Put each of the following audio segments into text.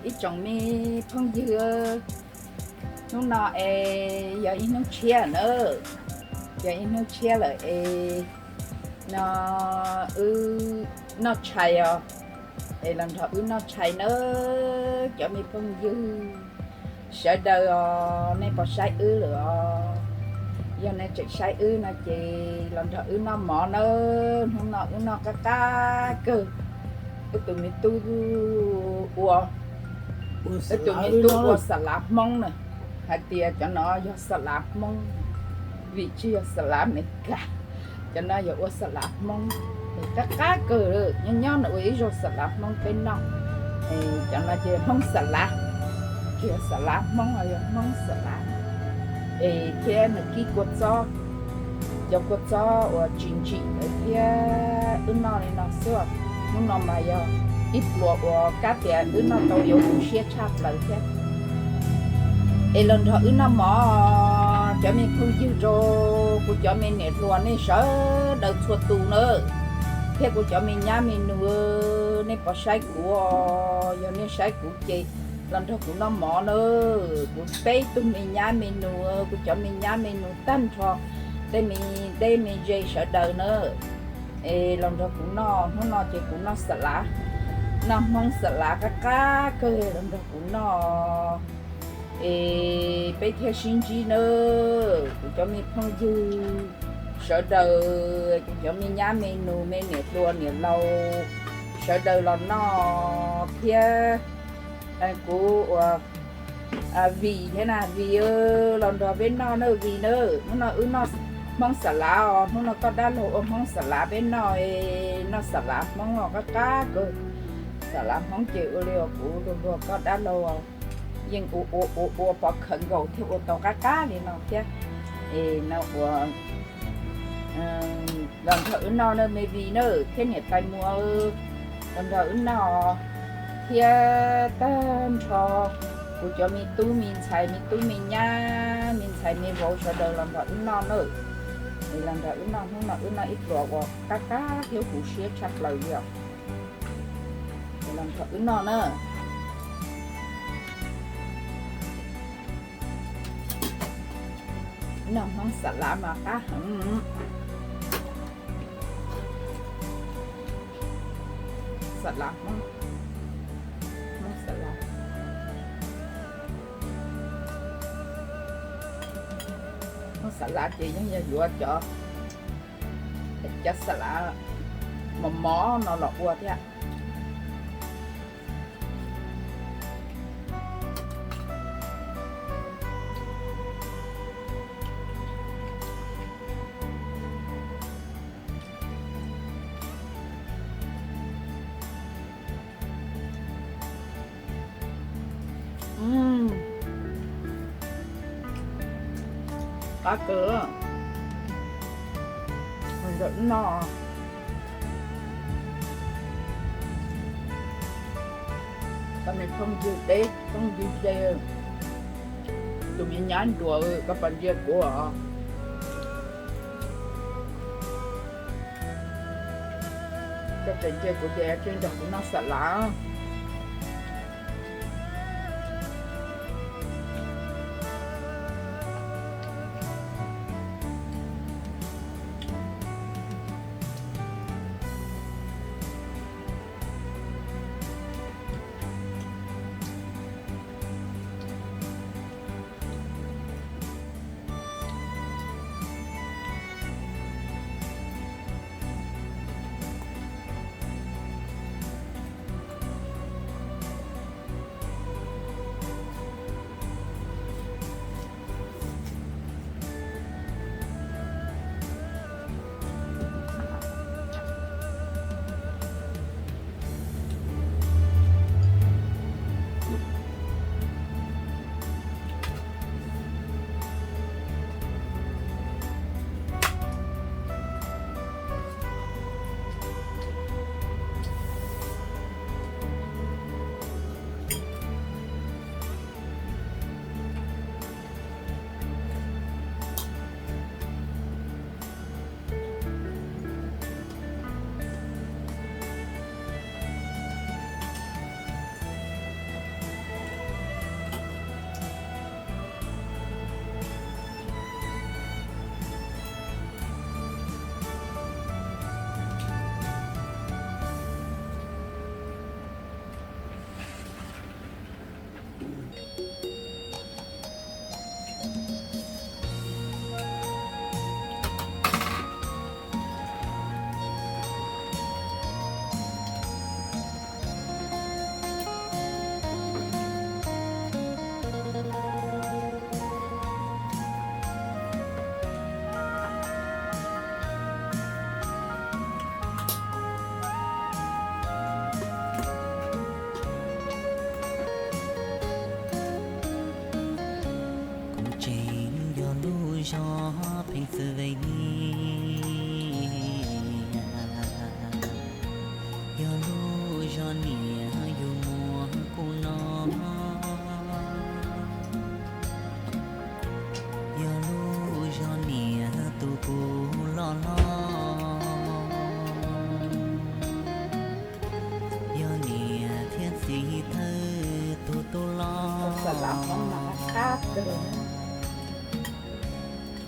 Ib tsoom me phooj ywg, hnub no es yog ib hnub tshiab na, yog ib hnub tshiab lawm es no wb noj tshais os, es los nrog wb noj tshais nawb cov me phooj ywg sawv daws os. Nej puas saib wb lawm os? Yog nej tseem saib wb no ces los nrog wb noj mov nawb. Hnub no wb noj qab qab kawg. Wb tus me tub ua, wb tus me tub ua xas lav Hmoob na, hais tias cov no yog xas lav Hmoob, vim tsis yog xas lav Amelikas. Cov no yog ua xas lav Hmoob, qab qab kawg, nyob nyob no ua ib zaug xas lav Hmoob peb noj. Cov no ces Hmoob xas lav, tsis yog xas lav Hmoob, yog Hmoob xas lav. Es thiab nws kib kua txob, cov kua txob uas tsis ntsim lawm thiab wb noj li no xwb. Hnub no mas yog ib pluas uas kab tias wb noj tau yuav huv siab tshaj plaws thiab. Es los nrog wb noj mov, cov me phooj ywg rau kuv cov me niam hluas nej sawv daws txhua tus na, thiab kuv cov me nyab me nus, nej puas saib kuv? Yog nej saib kuv ces los nrog kuv noj mov na. Kuv peb tug me nyab me nus, kuv cov me nyab me nus tag nrho, tej me deb me ze sawv daws na, es los nrog kuv noj. Hnub no ces kuv noj xas lav, noj Hmoob xas lav qab qab kawg, los nrog kuv noj es peb thiaj sib ntsib na. Kuv cov me phooj ywg sawv daws, kuv cov me nyab me nus, me niam hluas niam laus sawv daws los noj thiab. Kuv ua Vim thiab na, Vim los nrog peb noj na Vim na. Hnub no wb noj Hmoob xas lav os, hnub no koj dab laug ua Hmoob xas lav peb noj, noj xas lav Hmoob os qab qab kawg. Xas lav Hmoob ces ua li uas kuv luag luag koj dab laug yeej ua ua ua ua pov khawv nkaus thiab ua tau qab qab li no thiab. Es no ua los nrog wb noj na me Vim na, thiab niam tais Muas los nrog wb noj, thiab tag nrho kuv cov me tub me ntxhais me tub me nyab me ntxhais me vauv sawv daws los nrog wb noj na. Es los nrog wb noj, hnub no wb noj ib pluas uas qab qab thiab huv siab tshaj plaws li os. Es los nrog wb noj na. Noj Hmoob xas lav mas qab heev. Xas lav Hmoob, Hmoob xas lav, Hmoob xas lav ces yeej yog yuav cov, cov xas lav mos mos no los ua thiab. Qab kawg. Noj, cov me phooj ywg deb phooj ywg ze, tus me nyab nruas koj puas ntsia kuv os? Koj tseem ntsia kuv ces tsis nrog kuv noj xas lav.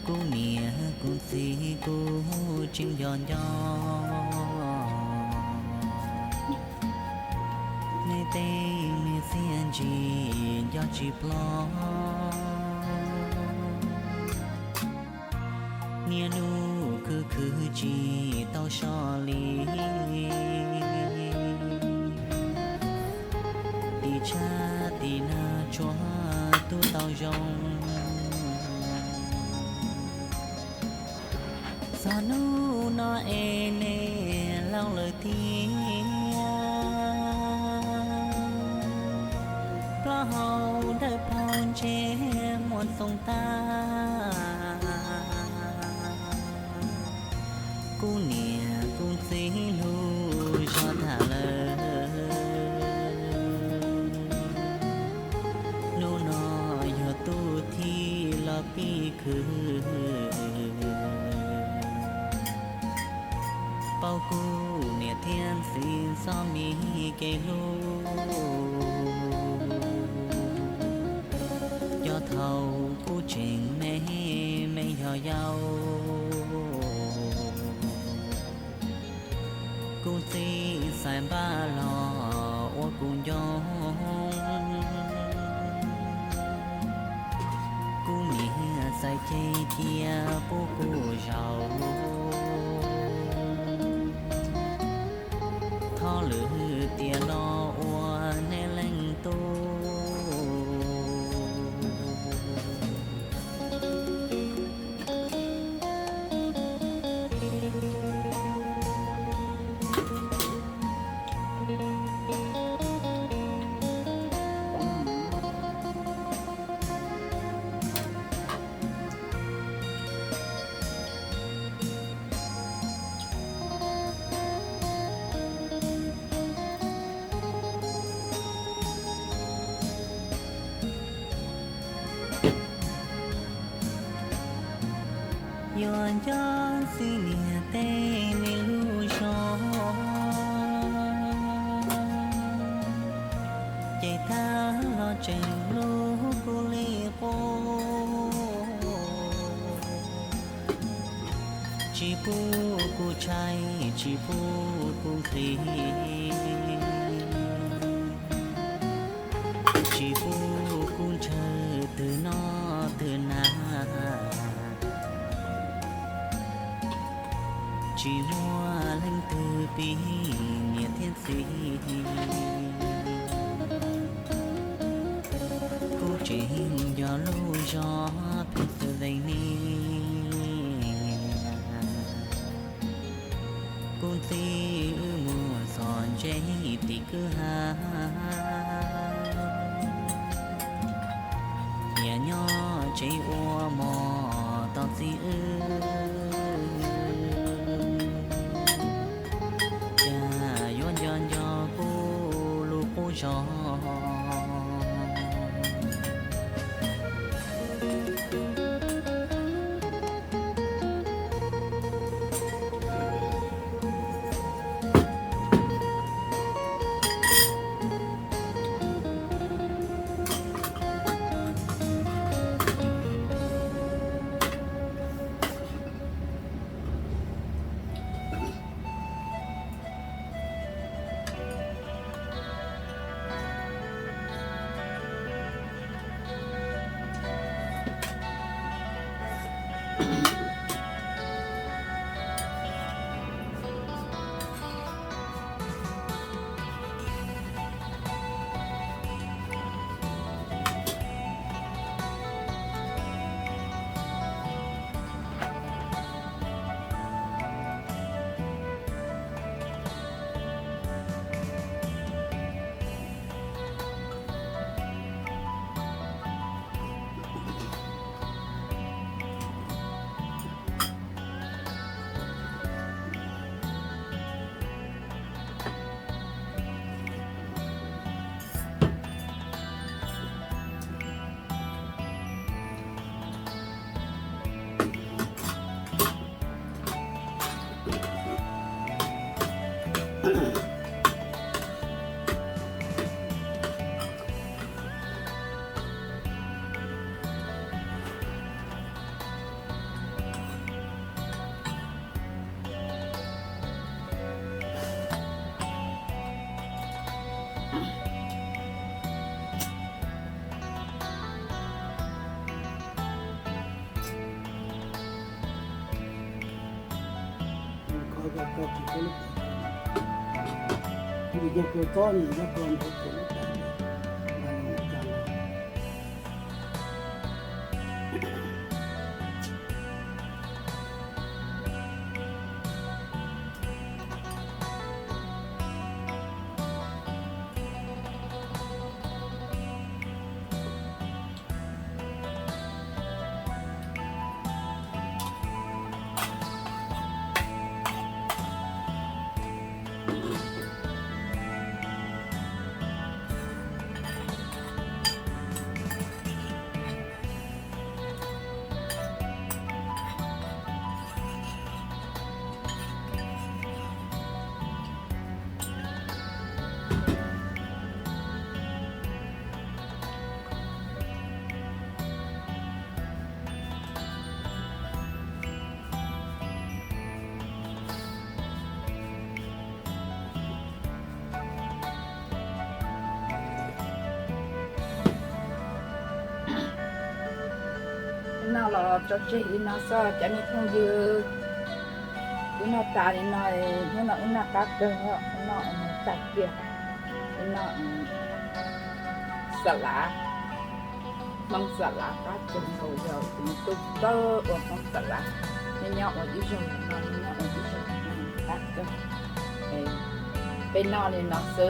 Kuv niam kuv txiv kuv tseem nco nco, nej tej me txiaj ntsim nco tsis ploj. Niaj hnub khwv khwv tsis tau so li, tim tshab tim nag tsuas tu tau zoo. Txog hnub no es nej laus lawm thiab, plaub hau dawb paug ntsej muag txoos tag. Kuv niam kuv txiv hlub zog tag lawm, hnub no yog tus thib los pib khwv. Pauj kuv niam thiab txiv txoj me kev hlub, cov thaum kuv tseem me me yog yau. Kuv txiv xaiv npaj los ua kuv ncoo, kuv niam xaiv ceg cia pub kuv zaum. Thov lwm tiam los ua nej leej tub. Yuav nco txiv niam tej me lub zog, ces tag los tseem hlub kuv li qub. Tsis pub kuv tshaib, tsis pub kuv nqhis, tsis pub kuv ntshaw twg noj twg hnav. Tsis muaj leej twg pib niam thiab txiv, kuv tseem nco lub zog pheej xwm dees ni. Kuv txiv wb mus txog ntse tim kwj ha, niam nyob tsev ua mov tos txiv wb. Cas yuav nco nco kuv lub qub zog. Koj tsis tau lub, nws yog kua txob, nws yog kua ntawd ces lub tas, Noj los tso tseg li no xwb cov me phooj ywg. Wb noj tas li no, hnub no wb noj qab kawg, wb noj tag kiag, wb noj xa lav, Hmoob xa lav qab kawg nkaus, yog tus tub tawb ua Hmoob xa lav, nyob nyob ua ib zaug no, nyob nyob ua ib zaug no qab kawg. Peb noj li no xwb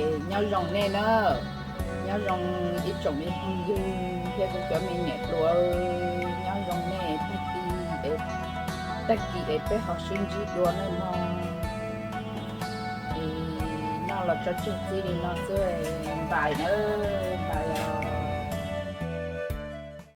es nyob zoo nej na. Nyob zoo ib tsoom me phooj ywg thiab kuv cov me niam hluas, nyob zoo nej tag kis es, tag kis es peb ho sib ntsib dua nawb mog. Es noj los tso tseg txij li no xwb, npais na, npais os.